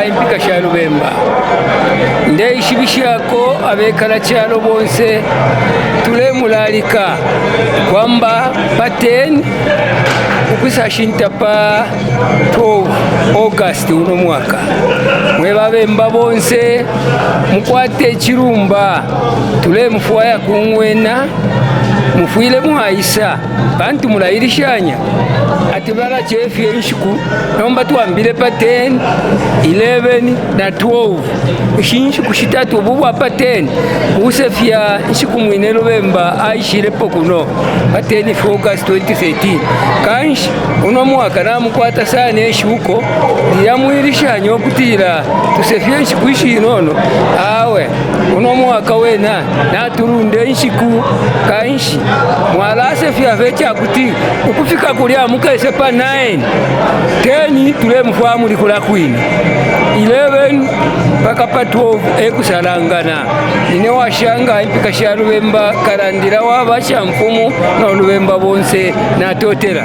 Impika sha Lubemba. Ndeishibishako abekala calo bonse tulemulalika kwamba pa 10 ukwisashinta pa 12 August uno mwaka. Mwe babemba bonse mukwate icilumba tulemufwaya kung'wena mufwile mwaisa pantu mulailishanya ati balacefya inshiku nomba twambile pa 10 11 na 12 ishi nshiku shitatu ubu bwa pa 10 kusefya inshiku mwine lubemba aishilepo kuno pa 10 August 2013 kanshi uno mwaka namukwata sana ishuko lilya mwilishanya ukutila tusefye inshiku ishinono awe uno mwaka wena natulunde inshiku kanshi mwalasefya fye icakuti ukufika kulya mukese pa 9 10 tulemufwaya muli kula kwine 11 paka pa 12 ekusalangana nine washanga impika sha lubemba kalandila wa bashamfumu no lubemba bonse natotela.